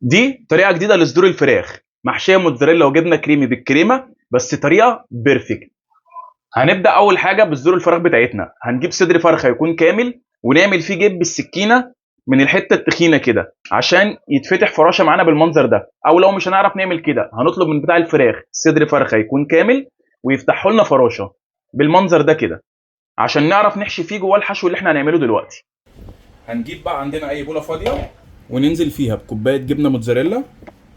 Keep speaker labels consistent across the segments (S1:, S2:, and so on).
S1: دي طريقه جديدة لصدور الفراخ محشيه موتزاريلا وجبنه كريمي بالكريمه، بس طريقه perfect. هنبدا اول حاجة بصدور الفراخ بتاعتنا. هنجيب صدر فرخة يكون كامل ونعمل فيه جيب بالسكينة من الحتة التخينه كده عشان يتفتح فراشه معانا بالمنظر ده، او لو مش هنعرف نعمل كده هنطلب من بتاع الفراخ صدر فرخة يكون كامل ويفتحوا لنا فراشه بالمنظر ده كده عشان نعرف نحشي فيه جوه الحشو اللي احنا هنعمله دلوقتي. هنجيب بقى عندنا اي بوله فاضية وننزل فيها بكوبايه جبنه موتزاريلا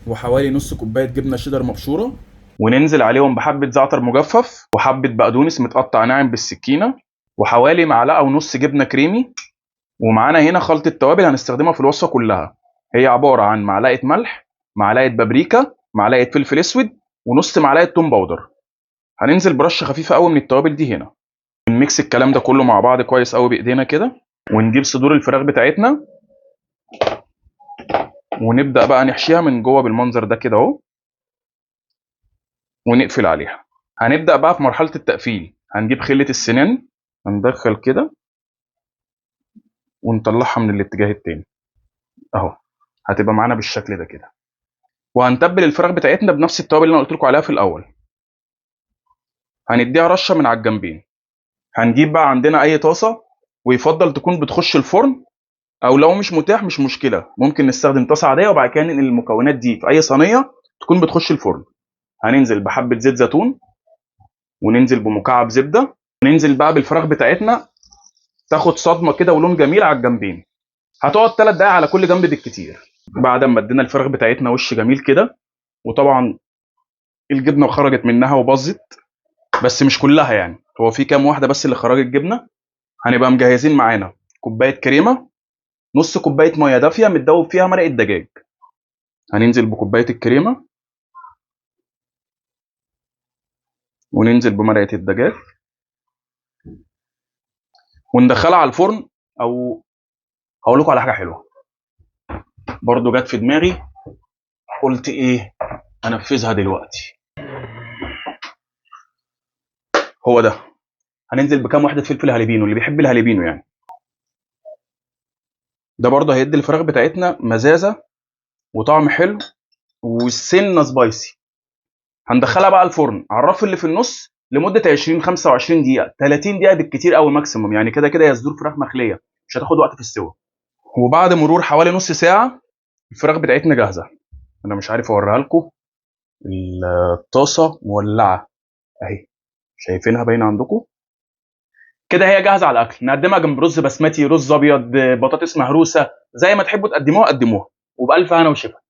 S1: وحوالي نص كوباية جبنه شيدر مبشوره، وننزل عليهم بحبه زعتر مجفف وحبه بقدونس متقطع ناعم بالسكينة وحوالي معلقه ونص جبنه كريمي. ومعانا هنا خلطه توابل هنستخدمها في الوصفة كلها، هي عبارة عن معلقه ملح، معلقه بابريكا، معلقه فلفل اسود، ونص معلقه توم powder. هننزل برشه خفيفة قوي من التوابل دي هنا. ن mix الكلام ده كله مع بعض كويس قوي بايدينا كده، ونجيب صدور الفراخ بتاعتنا ونبدا بقى نحشيها من جوه بالمنظر ده كده اهو، ونقفل عليها. هنبدا بقى في مرحلة التقفيل. هنجيب خله السنان، هندخل كده ونطلعها من الاتجاه التاني اهو، هتبقى معانا بالشكل ده كده. وهنتبل الفراخ بتاعتنا بنفس التوابل اللي انا قلت لكم عليها في الاول. هنديها رشه من على الجنبين. هنجيب بقى عندنا اي طاسه، ويفضل تكون بتخش الفرن، او لو مش متاح مش مشكلة، ممكن نستخدم طاسه عادية وبعد كده ننقل المكونات دي في اي صينية تكون بتخش الفرن. هننزل بحبه زيت زيتون، وننزل بمكعب زبدة، وننزل بقى بالفراخ بتاعتنا تاخد صدمة كده ولون جميل على الجنبين. هتقعد 3 دقايق على كل جنب بالكتير. بعد ما ادينا الفراخ بتاعتنا وش جميل كده، وطبعا الجبنة خرجت منها وباظت، بس مش كلها يعني، هو في كام واحدة بس اللي خرجت جبنه. هنبقى مجهزين معانا كوباية كريمة، نص كوباية مية دافيه متدوب فيها مرقه دجاج. هننزل بكوبايه الكريمة وننزل بمرقه الدجاج وندخلها على الفرن. او هقول لكم على حاجة حلوة برضو جت في دماغي، قلت ايه انفذها دلوقتي. هو ده. هننزل بكام واحدة فلفل هاليبينو، اللي بيحب الهاليبينو يعني. ده برضه هيدي الفراخ بتاعتنا مزازه وطعم حلو والسنة سبايسي. هندخلها بقى الفرن على الرف اللي في النص لمدة 20 25 دقيقة، 30 دقيقة بالكتير قوي maximum يعني. كده كده هي صدور فراخ مخليه مش هتاخد وقت في السوا. وبعد مرور حوالي نص ساعة الفراخ بتاعتنا جاهزة. انا مش عارف اوريها لكم، الطاسه مولعه اهي، شايفينها باينة عندكم كده. هي جاهزة على الاكل. نقدمها جنب رز بسمتي، رز ابيض، بطاطس مهروسه، زي ما تحبوا تقدموها قدموها، وبالف هنا وشفا.